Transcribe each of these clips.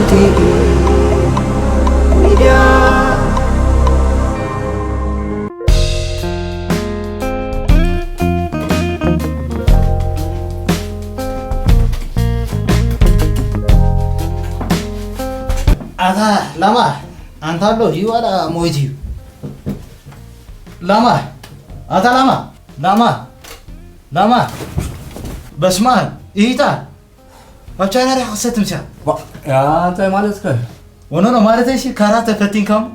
ቲቪ ሚድያ። ኣታ ላማ፣ ኣንታ ኣሎ እዩ ዋላ ሞይት እዩ? ላማ፣ ኣታ ላማ፣ ላማ፣ ላማ። በስመ ኣብ፣ ኢሂታ። ኣብ ቻይና ዲኻ ክሰትም ስያ? ዋ፣ ያ፣ እንታይ ማለትከ? ወኖኖ ማለተይሲ፣ ካራተ ፈቲንካ እሞ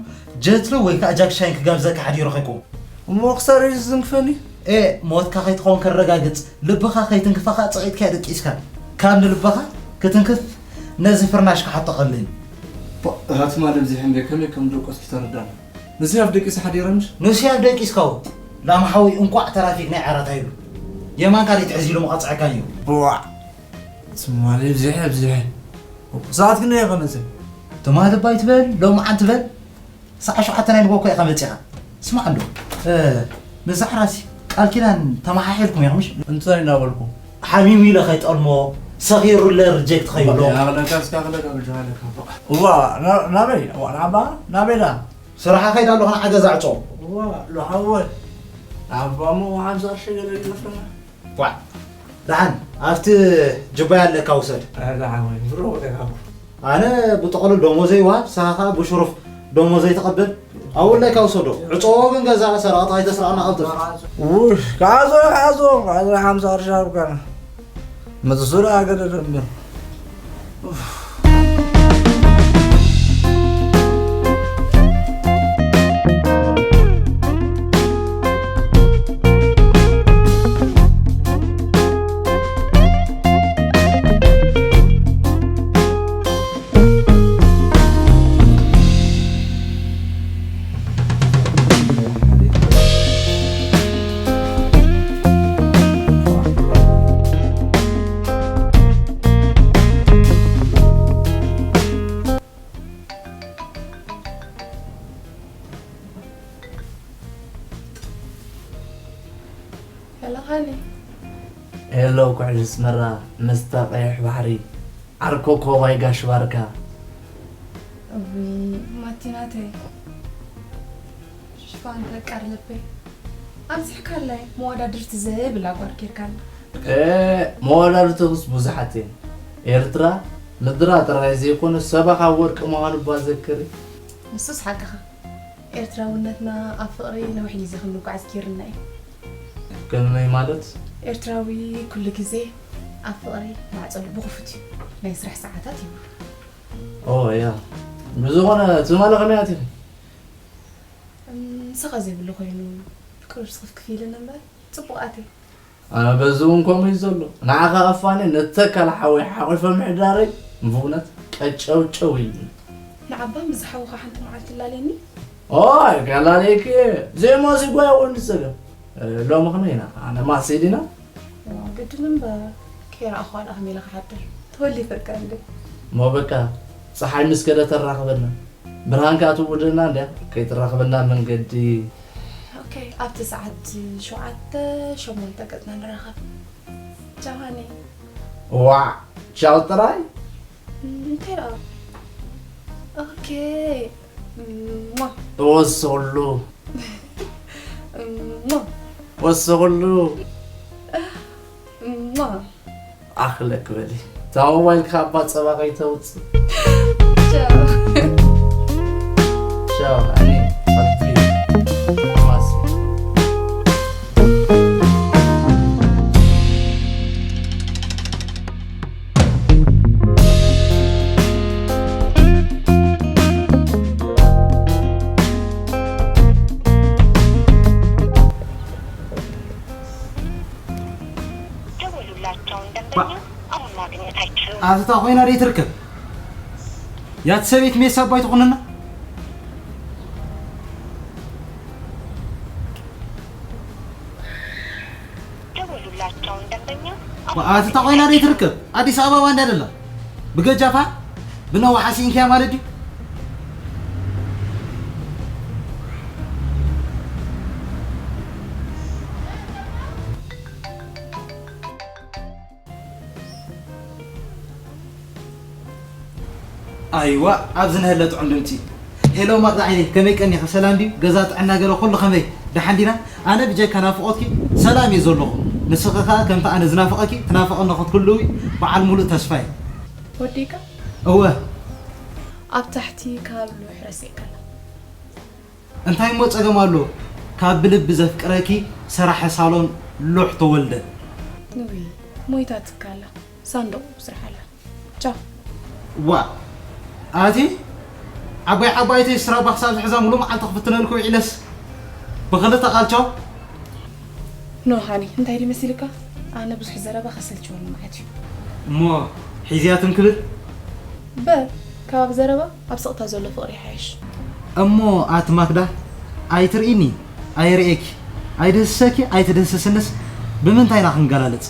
ጀትሎ ወይ ከዓ ጃክ ቻን ክጋብዘካ ሓዲሩ ኸይኮ። እሞ ክሳብ ርእሱ ዝንክፈኒ? ኤ፣ ሞትካ ከይትኸውን ከረጋግጽ፣ ልብኻ ከይትንክፈኻ ጽቒጥካ ደቂስካ። ካብ ንልብኻ ክትንክፍ ነዚ ፍርናሽ ክሓቶ ቀልል። ባ፣ ሃቲ ማለም ዚሕንደ ከመይ ከም ደቆስኪ ተረዳና። ንዚ ኣብ ደቂስ ሓዲረምሽ? ንሱ ኣብ ደቂስካዎ። ላም ሓዊ እንቋዕ ተራፊክ ናይ ዓራት ኣይብሉ። የማንካ ዘይትሕዝ ኢሉ መቐጽዐካ እዩ። ዋ፣ ትማሊ ብዝሐ ብዝሐ። ሰዓት ግን እየ ከመጽእ። ትማሊ ባይ ትበል፣ ሎምዓን ትበል። ሰዓ ሸውዓተ ናይ ንጎኮ ኢኻ መጺኻ። ስማዕ እንዶ፣ እ፣ ምስ ዛዕራሲ ቃል ኪዳን ተመሓሒልኩም ኢኹም፣ ምሽ? እንታይ እናበልኩ? ሓሚሙ ኢለ ከይጠልሞ፣ ሰኺሩለ ሪጀክት ከይብሎ። ኣኽለካ እስካ፣ ኣኽለካ፣ ብጃ ኣኽለካ። እዋ፣ ና-፣ ናበይ? እዋ፣ ናባ? ናበይ ዳ? ስራሓ ከይዳ ኣለኹ፣ ንዓ ገዛ ዕጾ። እዋ፣ ሉሓወል። ናባ እሞ ሓምሳ ቅርሺ ገለ ይኸፍለና። ዋዕ፣ ደሓን፣ ኣብቲ ጅባይ ኣለካ ውሰድ። ኣረ፣ ደሓን ወይ፣ ብሮ፣ ወደ ካቦ። ኣነ ብጥቕሉ ደሞዘይ ይወሃብ፣ ንስኻ ኸኣ ብሽሩፍ ደሞዘይ ትቐበል። ኣብኡ ኣላይካ ውሰዶ። ዕጸዎ ግን ገዛ ሰረቕቲ ከይተስርቐና ቀልጥፍ። ውሽ፣ ካዞ፣ ካዞ፣ ካዞ ሓምሳ ቅርሺ ሃብካና። መዝዙር ኣገደ ደምብር። ሄሎ ሃኒ። ሄሎ ኩዕሽ ኣስመራ፣ መስተ ቀይሕ ባሕሪ፣ ዓርኮ ኮባይ ጋሽ ባርካ። እውይ ማቲ ናተይ፣ ሽፋን ፈቃር ልበይ ኣብዚሕካለይ። መወዳድርቲ ዘይብላ ጓል ጌርካኒ። እ፣ መወዳድርትኽስ ብዙሓት እየን። ኤርትራ ምድራ ጥራይ ዘይኮነ፣ ሰባ ካብ ወርቂ ምዃኑ እባ ዘክሪ። ንሱስ ሓቅኻ። ኤርትራውነትና ኣብ ፍቕሪ ነዊሕ ግዜ ከም ንጓዓዝ ጌርና እዩ። ከመይ ማለት? ኤርትራዊ ኩሉ ግዜ ኣብ ፍቕሪ ማዕጾ ልቡ ክፉት እዩ። ናይ ስራሕ ሰዓታት ይብሉ። ኦ፣ ያ። ብዝኾነ፣ ትማሊ ከመይ ኣቲኺ? እም፣ ንስኻ ዘይብሉ ኮይኑ፣ ቅሩብ ስኽፍክፍ ኢልን እምበር፣ ጽቡቓት እየ። ኣነ በዚ እውን ከምኡ እዩ ዘሎ። ንዓኻ ኣፋኒ ነተካል ሓወይ ሓቑፈ ምሕዳረይ ብእውነት ቀጨውጨው ኢሉኒ። ንዓባ ምስ ሓውኻ ሓንቲ መዓልቲ ላለየኒ? ኦይ፣ ከላለየኪ እየ። ዘይሞሲ ጓይ እውን ዝጸገም። እ፣ ሎሚ ከመይ ኢና? ኣነ ማሲ ዲና? ዋው፣ ግድን እምበር። ከይረኣኹዋ ደኣ ከመይ ኢለ ክሓድር? ተወሊፈካ እንደ። እሞ በቃ፣ ጸሓይ ምስ ከደ ተራኽበና። ብርሃን ከኣ ትውደና እንድያ፣ ከይትራኽበና መንገዲ። ኦኬ፣ ኣብቲ ሰዓት ሸውዓተ፣ ሸሞንተ ገጽና ንራኸብ። ቻው ሃኒ። ዋዕ፣ ቻው ጥራይ? እም፣ እንታይ ደኣ? ኦኬ። እሟ። ወስኹሉ። እሟ። ወስኹሉ። እሟ። ኣኽለክ በሊ። እታ ሞባይልካ እባ ጸባ ከይተውጽእ። ቻው። ቻው፣ ኣኒ፣ ሓብቲ፣ ማሲ። ደወሉላቸውን ደንበኛ አሁን ማግኘት አይችሉም። ኣታ ኮይና ደይ ትርከብ? ያት ሰቤት ሜሳ ኣባይ ትኾንና? ደወሉላቸውን ደንበኛ ኣታ ኮይና ደይ ትርከብ? ኣዲስ ኣበባ እንዳ ደላ ብገጃፋ ብነዋሓ ሲኢንኪያ ማለት ድዩ? ኣይዋ፣ ኣብዚ ንሀለ ጥዑም ድምፂ። ሄሎ ማክዳ ዓይነይ፣ ከመይ ቀኒኻ? ሰላም ድዩ? ገዛ ጥዕና ገለ ኩሉ ከመይ? ደሓን ዲና? ኣነ ብጀካ ናፍቖትኪ ሰላም እየ ዘለኹ። ንስኺ ከኣ ከምቲ ኣነ ዝናፍቐኪ ትናፍቐኒ ክትህልዊ በዓል ሙሉእ ተስፋ እየ። ወዲእካ? እወ። ኣብ ታሕቲ ካብ ልውሕ ረሲዕካላ። እንታይ እሞ ጸገም ኣሎ? ካብ ብልቢ ዘፍቅረኪ ሰራሒ ሳሎን ሉሕ ተወልደ። ውይ፣ ሞይታ ትካላ። ሳንዱቕ ስርሓላ። ቻው። ዋ፣ ኣቲ ዓባይ ዓባይተይ ስራባ ክሳብ ዝሕዛ ሙሉ መዓልቲ ክፍትነልኩ ውዒለስ ብኽልተ ቃል ቻው። ኖ ሃኒ፣ እንታይ ድዩ መሲልካ? ኣነ ብዙሕ ዘረባ ከሰልችወኒ መዓት እዩ። እሞ ሒዝያትም ክብል? በር፣ ካብ ዘረባ ኣብ ስቕታ ዘሎ ፍቕሪ ይሓይሽ። እሞ ኣቲ ማክዳ፣ ኣይትርእኒ፣ ኣይርእየኪ፣ ኣይድህስሰኪ፣ ኣይትድህስስንስ ብምንታይ ኢና ክንገላለጽ?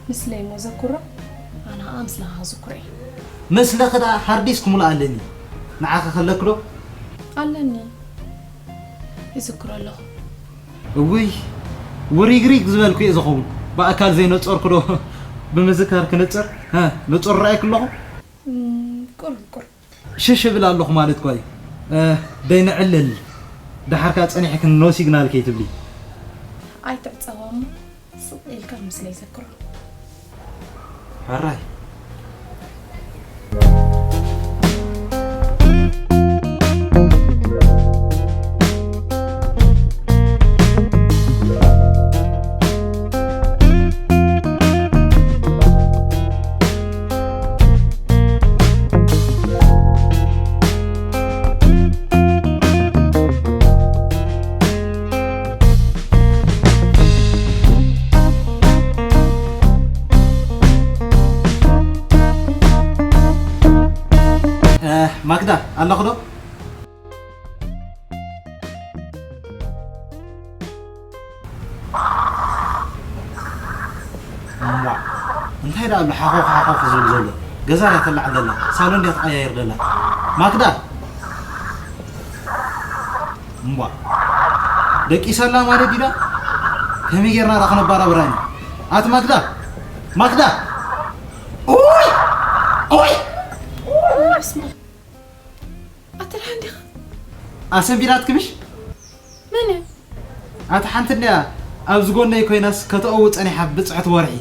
ምስለይ እሞ ዘኩሮ፣ ኣነ ኸኣ ምስለኻ ክዝኩሮ እየ። ምስለኺ ደኣ ሃርድ ዲስክ ሙሉእ ኣለኒ። ንዓኺ ከለኪ ዶ? ኣለኒ። ይዝክሮ ኣለኹ። እውይ፣ ውሪግሪግ ዝበልኩ እየ ዝኸውን። ብኣካል ዘይነጸርኩ ዶ ብምዝካር ክነጽር? ሃ፣ ንጹር ረኣይኩ ኣለኹ? እም፣ ቁሩብ፣ ቁሩብ። ሽሽ እብል ኣለኹ ማለት እኳ እዩ። እ፣ ደይንዕልል። ደሓር ከኣ ጸኒሕክን ኖ ሲግናል ከይትብሊ። ኣይትዕጸዋ እሞ፣ ስቕ ኢልካ ምስለይ ዘክሮ። ሕራይ። እ፣ ማክዳ ኣለኹ ዶ? እምቧ፣ እንታይ ደኣ ኣሎ ሓኾኽ ሓኾኽ ዝብል ዘሎ? ገዛ ድያ ተላዕል ዘላ? ሳሎን ድያ ትቐያይር ዘላ? ማክዳ! እምቧ፣ ደቂሰላ ማለት ድዩ ደኣ? ከመይ ጌርና ደኣ ክነባራብራ ኢና? ኣቲ ማክዳ! ማክዳ! ኡይ! ኡይ! ኣቲ ደሓን ዲኻ? ኣሰንቢዳትኪ ምሽ? መን እያ? ኣቲ ሓንቲ እንድያ ኣብዚ ጎነይ ኮይናስ ከተእዊ ጸኒሓ ብጽዕቲ ወርሒ።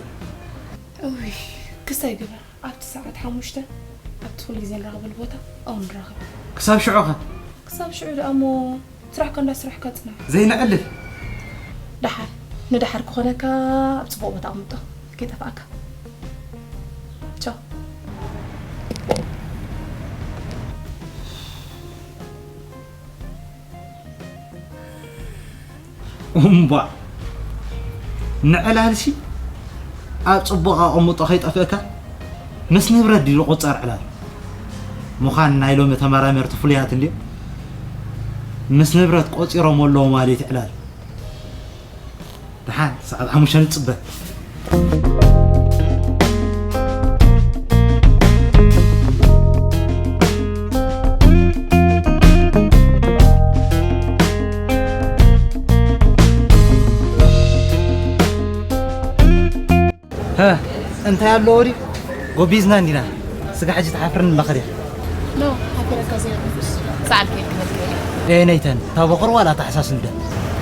እውይ፣ ክስታይ ግበር። ኣብቲ ሰዓት ሓሙሽተ ኣብቲ ኩሉ ግዜ ንራኸበሉ ቦታ ኣብኡ ንራኸብ። ክሳብ ሽዑ ኸ? ክሳብ ሽዑ ደኣ እሞ ስራሕካ እንዳ ስራሕካ ጽናሕ። ዘይንዕልል። ደሓር፣ ንደሓር ክኾነካ ኣብ ጽቡቕ ቦታ ኣቕምጦ። ከይጠፍኣካ። ቻው። እምቧ፣ ንዕላልሲ ኣብ ጽቡቕ ኣቐምጦ ከይጠፍእካ ምስ ንብረት ድዩ ዝቑጸር ዕላል? ምዃን ናይ ሎሚ ተመራመርቲ ፍሉያት እንድዮም። ምስ ንብረት ቆጺሮም ኣለዉ ማለት እዩ ዕላል። ደሓን ሰዓት ሓሙሽተ ንጽበ። ሀ፣ እንታይ ኣለዎ ድዩ? ጎቢዝና እንዲና። ስጋ ሕጂ ትሓፍርን ኣለኺ ድያ? ኖ፣ ሓፊረካ ዘይብሉስ። ሰዓል ከይድ ክመልክ እየ። ኤ፣ ነይተን፣ እታ በኹር ዋላ እታ ሓሳስ እንደ?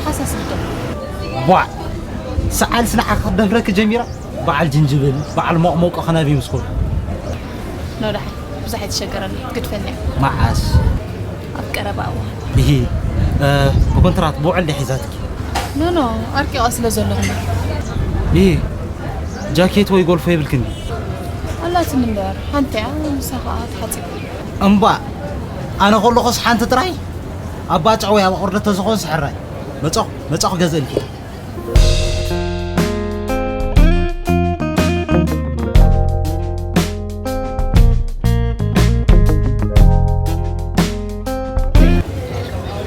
ሓሳስ እንደ? ቧዕ! ሰዓል ስንዓ ክትደፍረኪ ጀሚራ? በዓል ጅንጅብል፣ በዓል ሞቕሞቆ ከናቢ ምስ ኮኑ። ኖ፣ ደሓን። ብዙሕ ኣይትሸገረኒ። ግድፈኒ እያ። መዓስ? ኣብ ቀረባ እዋን። ይሂ፣ እ፣ ብኮንትራት ብውዕል ድያ ሒዛትኪ? ኖ፣ ኖ፣ ኣርቂቓ ስለ ዘለኹ። ይሂ፣ ጃኬት ወይ ጎልፎ የብልክን ድዩ? ኣላትኒ እምበር፣ ሓንቲ እያ፣ ንሳ ኸኣ ተሓጺባ። እምባ፣ ኣነ ከለኹስ ሓንቲ ጥራይ? ኣብ ባጽዕ ወይ ኣብ ኣቑርደት ተዝኾንስ ሕራይ። መጻኹ፣ መጻኹ ገዝእልኪ።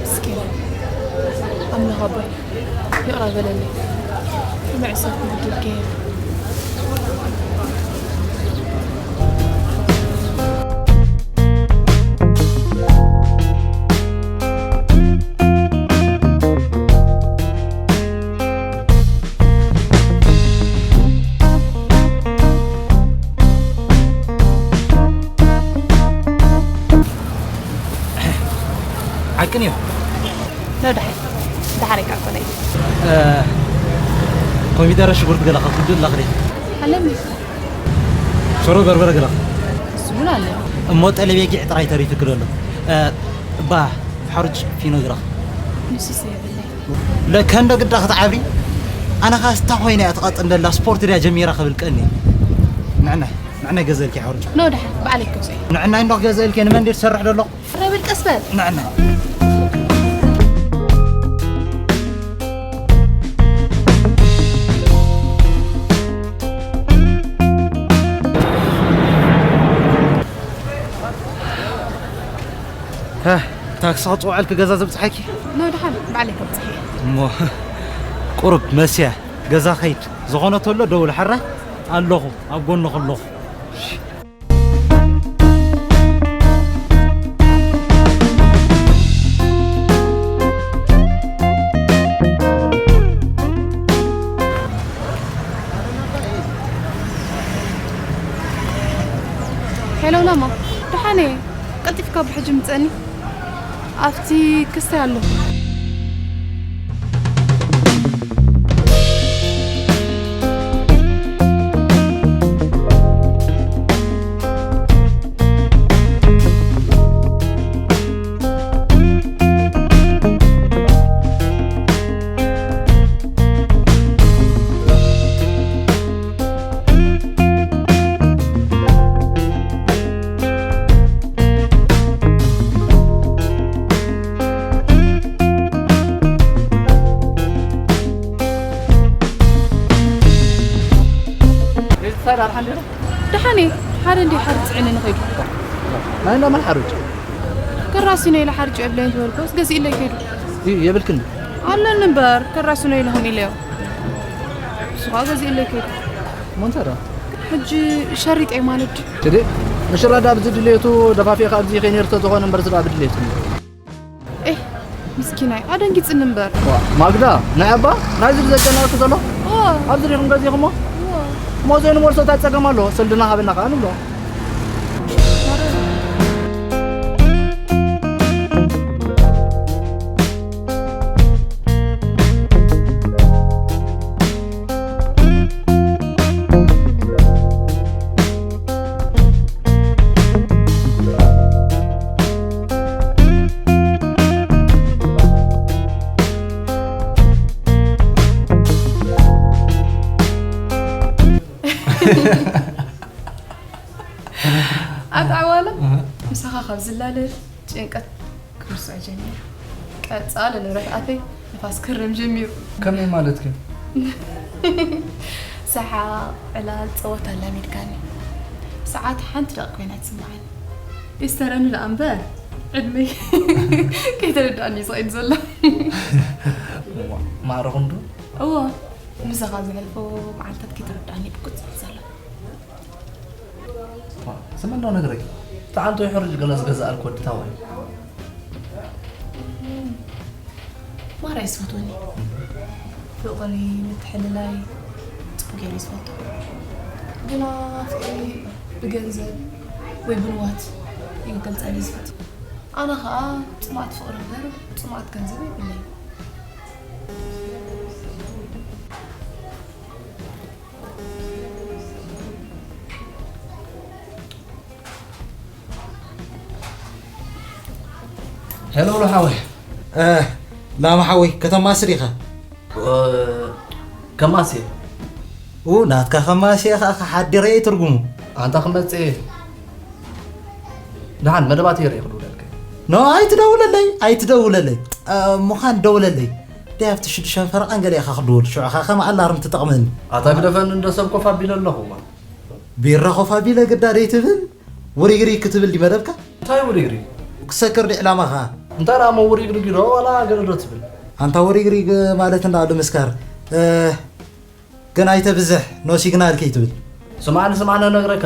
ምስኪን ኣምላኽ ኣቦይ ይቕረ በለለይ። መዕሰብ ክብድል ገይሩ። ግን እዩ። ኖ ድሓይ ድሓረካ ኮነ ኮሚደረ ሽጉርት ገለኻ ክትብል ኣለኽሪ ኣለኒ ሽሮ በርበረ ገለኻ እሱ እውን ኣለኒ እሞ ጠለቤ ጊዕ ጥራይ ተሪፉ ክደሎ ባ ሓሩጭ ፊኖ ግረኽ ንሱስ የብለይ ለከንዶ ግዳ ክትዓብሪ ኣነ ኻስታ ኮይነ እያ ትቐጥን ደላ ስፖርት ድያ ጀሚራ ክብል ቀኒ ንዕና ንዕና ገዘልኪ ሓሩጭ ኖ ድሓን ባዕለይ ክገዝኦ ንዕና እንዶ ክገዘልኪ ንመን ድየ ትሰርሕ ደሎ ረብል ቀስ በል ንዕና ታክሲ ክፅውዐልኪ ገዛ ዘብፅሓኪ ኖ ድሓን ባዕለይ ከብፅሕ እየ እሞ ቁሩብ መስያ ገዛ ኸይድ ዝኾነ ተሎ ደውል ሓራ ኣለኹ ኣብ ጎንኹ ኣለኹ ሄሎ ላማ ደሓነ ቀልጢፍካ ብሕጂ ምፀኒ ኣብቲ ክስታይ ኣለኹ ደሓን እየ ሓደ እንዲ ሓርጭ ዕኒ ንኸይዱ ናይ እንዳ መን ሓርጭ ከራሲኖ ኢለ ሓርጭ የብለይን ዝበልኩስ ገዚእለይ ከይዱ እዩ የብልክን ኣለኒ እምበር ከራሲኖ ኢለኹም ኢለዮ ንሱ ከዓ ገዚእለይ ከይዱ እሞ እንታይ ዶ ሕጂ ሸሪጠይ ማለት ድዩ ትዲ ንሽራዳ ኣብዚ ድሌቱ ደፋፊእካ ኣብዚ ከይነርቶ ዝኾነ እምበር ዝዳ ብድሌቱ ኤህ ምስኪናይ ኣደንጊፅኒ እምበር ማግዳ ናይ ኣባ ናይዚ ብዘጨነቀኪ ዘሎ ኣብዚ ዲኹም ገዚኹሞ ሞዘ ንመልሶ እንታይ ፀገም ኣለዎ ስልድና ሃበና ከዓ ንብሎ ኣታ ዓዋላ ምሳኻ ካብ ዝላለ ጭንቀት ክርስዖ ጀሚሩ ቀፃሊ ንብረት ኣፈይ ንፋስ ክርም ጀሚሩ ከመይ ማለት ግን ሰሓቕ ዕላል ፀወታ ኣላሚድካኒ ሰዓት ሓንቲ ደቂ ኮይና ትስምዓኒ ይስተረኒ ደኣ እምበር ዕድመይ ከይተረዳእኒ እዩ ዝኸይድ ዘሎ ማዕረ ክንዱ እዎ ምሳኻ ዘሕልፎ መዓልታት ከይተረዳእኒ ብቁፅዕ ዘሎ ስመን ዶ ነግረኪ ተዓንቶ ይሕርጅ ገለ ዝገዛእልክ ወዲ ታዋይ ማራ ይስፈትወኒ ፍቕሪ ምትሕልላይ ፅቡቅ ገይሩ ይስፈቶ ግና ፍቕሪ ብገንዘብ ወይ ብንዋት እዩ ክገልፀኒ ዝፈት ኣነ ከዓ ፅማእት ፍቕሪ እምበር ፅማእት ገንዘብ የብለይ ሄሎ ሎ ሓወይ ላማ ሓወይ ከተማ ስሪኻ ከማሴ ኡ ናትካ ከማሴ ኸዓ ሓዲረ እየ ትርጉሙ ኣንታ ክመፅእ ደሓን መደባት የርኢ ክድውለልከ ኖ ኣይትደውለለይ ኣይትደውለለይ ምዃን ደውለለይ ደይ ኣብቲ ሽዱሽተ ፈረቓን ገለ ኢኻ ክድውል ሽዑ ኸዓ ከም ኣላርም ትጠቕመኒ ኣታ ግደፈኒ እንዶ ሰብ ኮፍ ኣቢለ ኣለኹ እዋ ቢራ ኮፍ ኣቢለ ግዳ ደይ ትብል ውሪግሪግ ክትብል ድዩ መደብካ እንታይ ውሪግሪግ ክሰክር ድዩ ዕላማኻ እንታይ ደኣ እሞ ውሪግሪግ ዶ ዋላ ገለ ዶ ትብል ኣንታ ውሪግሪግ ማለት እንዳ ኣሎ ምስካር ግን ኣይተብዝሕ no signal ከይትብል ስማዕኒ ስማዕኒ እነግረካ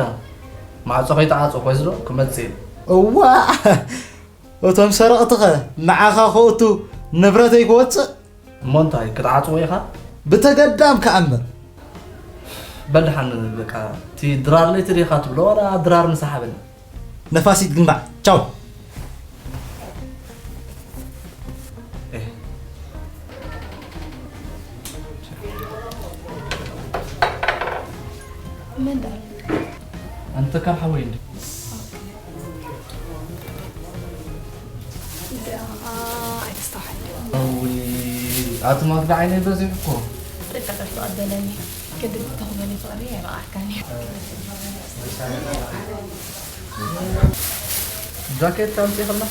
ማዕጾ ከይትዓጾ ኮይዝዶ ክመጽእ እዩ እዋእ እቶም ሰረቕትኸ ንዓኻ ክእቱ ንብረተይ ክወጽእ እሞ እንታይ ክትዓጽዎ ኢኻ ብተገዳም ከኣ እምበር በል ደሓን በቃ እቲ ድራር ለይቲ ዲኻ ትብሎ ዋላ ድራር ምሳ ሓበኒ ነፋሲት ግንባዕ ቻው ኣንተ ካብ ሓወይ እንዲ እዚኣ ኣይተስተውዓል። ኣዊ ኣቲ ማፍዳ ዓይነይ በዚሑ እኮ። ጥልቀ ጠፍቶ ኣበለኒ። ቅድም ተኽበኒ ፍቕሪ ኣይበቓዕካን እዩ። ጃኬት ኣምፂኽልና።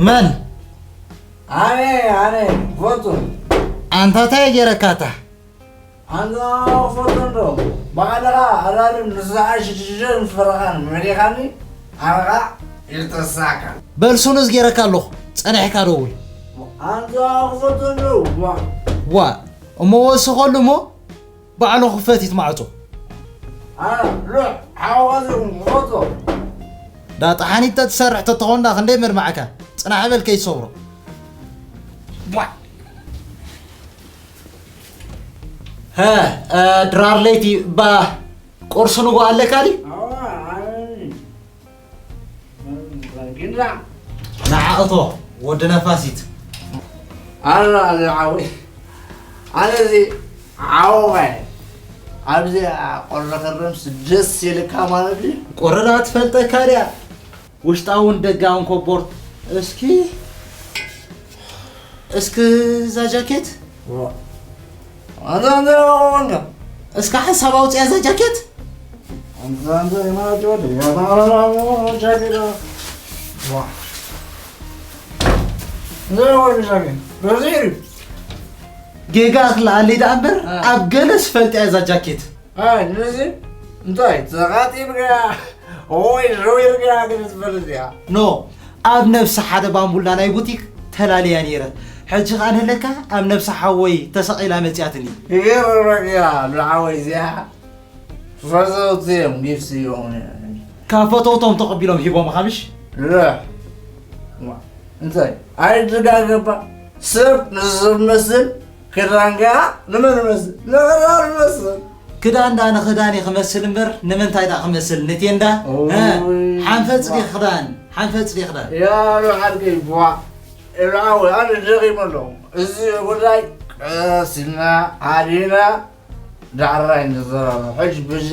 መን ኣነ ኣነ ፎቶ ኣንታ እንታይ ገይረካታ? ኣንታ ፎቶ እንዶ ባዕልኻ ኣላልም ንስዓ ሽሽሸ ምስ ፈረኻን መሪኻኒ ኣነኻ ይርተሳካ በል ሱኑዝ ገይረካ ኣለኹ። ጸኒሕካ ደውል። ኣንታ ፎቶ እንዶ ዋ ዋ እሞ ወስኸሉ እሞ ባዕሉ ክፈት ይትማዕጾ። ኣነ ሉሕ ሓወኻዚኹም ፎቶ ዳ ጠሓኒት ተትሰርሕ ተተኾንዳ ክንደይ መድማዕካ። ጽናሕ በል ከይትሰብሮ። ዋ ሀ እ፣ ድራር ለይቲ ባ ቁርሲ ንጎ ኣለካ ዲ? ኣዋ ኣነ ጊንዳ ንዓ እቶ ወዲ ነፋሲት ኣነ ኣነ ዓወይ ኣነ እዚ ዓወይ ኣብዚ ቆሎ ከረምስ ደስ ይልካ ማለት እዩ ቆረዳ ትፈልጠካ ድያ? ውሽጣውን ደጋውን ኮቦርት እስኪ እስኪ እዛ ጃኬት ኣንተ ኣንተ ቆንጆ እስካ ሓሳብ ኣውፅያ እዛ ጃኬት ኣንተ ኣንተ የማጆ ያባራራሞ ጃኬት ዘወን ጃኬት በዚሪ ጌጋ ክልኣለይ ደኣ እምበር ኣብ ገለ ስፈልጥ እያ እዛ ጃኬት ኣይ ነዚ እንታይ ተቓጢብካ ወይ ረዊርካ ግን ትፈልጥ እያ ኖ ኣብ ነብሲ ሓደ ባምቡላ ናይ ቡቲክ ተላልያ ነይረ ሕጂ ከኣ ንህለካ ኣብ ነብሲ ሓወይ ተሰቒላ መጺኣትኒ ይገርመካ ንዓወይ እዚኣ ፈተውቲ እዮም ጊፍቲ እዮም ካብ ፈተውቶም ተቐቢሎም ሂቦምኻ ምሽ ልሕ እንታይ ኣይድጋገባ ሰብ ንዝመስል ክዳንካ ንመን መስል ንኽዳን መስል ክዳን ዳ ንኽዳን እዩ ክመስል እምበር ንምንታይ ዳ ክመስል ንቴንዳ ሓንፈፅ ዲ ክዳን ሓንፈፅ ዲ ክዳን ያሉ ሓድገይ ቧ እብዓወ ኣነ ደቂመ ኣለኹ እዚ ጉዳይ ቀስ ኢልና ዓዲና ዳዕራይ ንዘራረብ ሕጂ ብዛ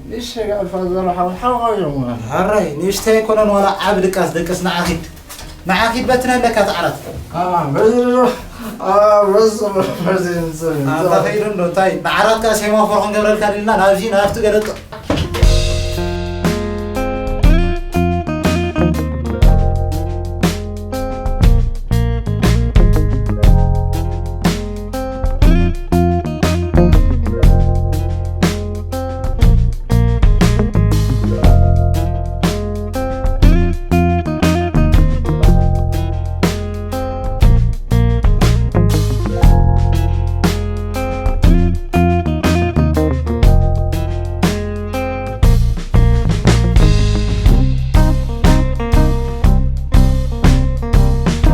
ንእሽተይ ኣልፋ ዘሎ ሓው ሓው እዮም ሕራይ ንእሽተይ ኣይኮነን ዋላ ዓብ ድቃስ ደቅስ ንዓ ኪድ ንዓ ኪድ በትነ ኣለካ እቲ ዓራት በዚ በዚ በዚ ኣታ ከይዱ እንዶ እንታይ ንዓራት ከኣ ሴማፎር ክንገብረልካ ድልና ናብዚ ናብቲ ገለጦ